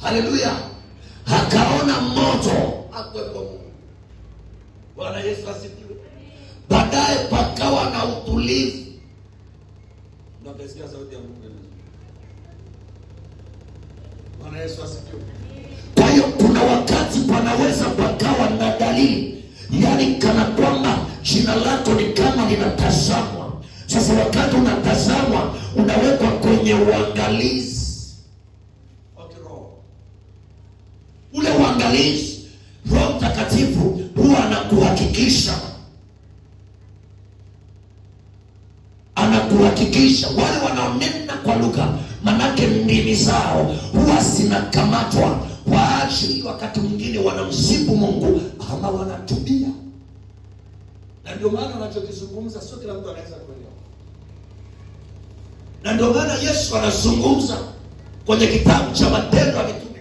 Haleluya! Akaona moto, hakuwepo Mungu. Bwana Yesu asifiwe. Baadaye pakawa na utulivu, ndio akasikia sauti ya Mungu. Bwana Yesu asifiwe. Kwa hiyo kuna wakati panaweza pakawa na dalili, yaani kana kwamba jina lako ni kama linatazamwa. Sasa wakati unatazamwa, unawekwa kwenye uangalizi wa kiroho. Ule uangalizi, Roho Mtakatifu huwa anakuhakikisha, anakuhakikisha. Wale wanaonena kwa lugha, manake ndimi zao huwa zinakamatwa kwa ajili, wakati mwingine wanamsifu Mungu ama wanatubia. Na ndio maana wanachokizungumza sio kila mtu anaweza kuelewa. Na ndio maana Yesu anazungumza kwenye kitabu cha Matendo ya Mitume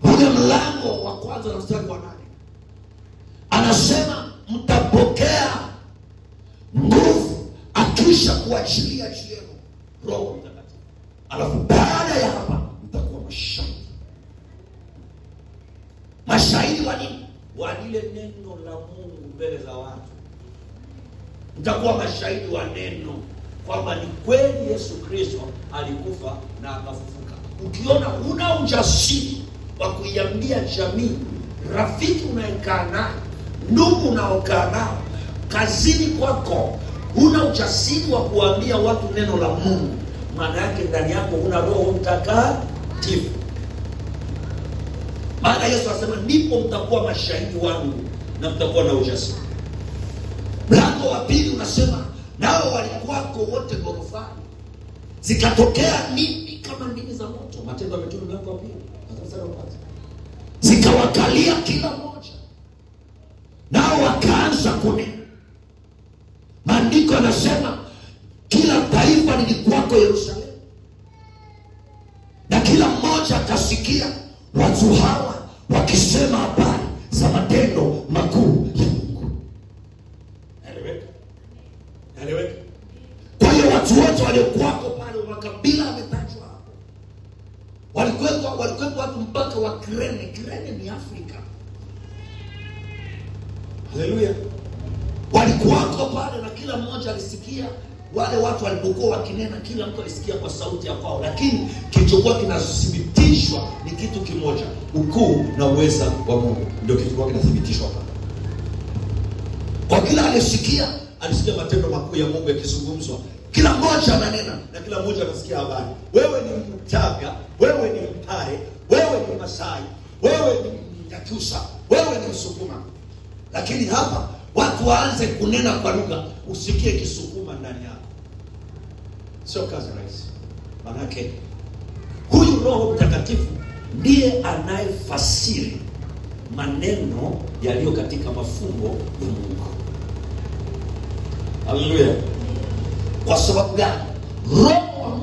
ule mlango wa kwanza na mstari wa 8, anasema mtapokea nguvu akisha kuachilia juu yenu Roho Mtakatifu, alafu baada ya hapa mtakuwa mashahidi. Mashahidi wa nini? Wa lile neno la Mungu mbele za watu. Mtakuwa mashahidi wa neno kwamba ni kweli Yesu Kristo alikufa na akafufuka. Ukiona huna ujasiri wa kuiambia jamii, rafiki unayekaa naye, ndugu unaokaa nao, kazini kwako, huna ujasiri wa kuambia watu neno la Mungu, maana yake ndani yako huna Roho Mtakatifu. Maana Yesu anasema ndipo mtakuwa mashahidi wangu na mtakuwa na ujasiri. Mlango wa 2 unasema nao walikuwako wote ghorofani, zikatokea ndimi kama ndimi za moto. Matendo ya Mitume mlango wa 2 mstari wa 1, zikawakalia kila mmoja, nao wakaanza kunena. Maandiko yanasema kila taifa lilikuwako Yerusalemu, na kila mmoja akasikia watu hawa wakisema habari za matendo makuu ya Mungu. Eleweka? Eleweka? Kwa hiyo watu wote waliokuwako pale, makabila yametajwa hapo, walikuwepo watu mpaka wa Kirene. Kirene ni Afrika. Haleluya. Walikuwako pale na kila mmoja alisikia wale watu walipokuwa wakinena, kila mtu alisikia kwa sauti ya kwao, lakini kilichokuwa kinathibitishwa ni kitu kimoja, ukuu na uweza wa Mungu. Ndio kilichokuwa kinathibitishwa hapa. Kwa kila alisikia, alisikia matendo makuu ya Mungu yakizungumzwa. Kila mmoja ananena na kila mmoja anasikia habari. Wewe ni Mchaga, wewe ni Mpare, wewe ni Masai, wewe ni Mnyakyusa, wewe ni Msukuma. Lakini hapa watu waanze kunena kwa lugha, usikie Kisukuma ndani yao. Sio kazi rahisi. Manake huyu Roho Mtakatifu ndiye anayefasiri maneno yaliyo katika mafumbo ya Mungu. Haleluya. Kwa sababu gani? Roho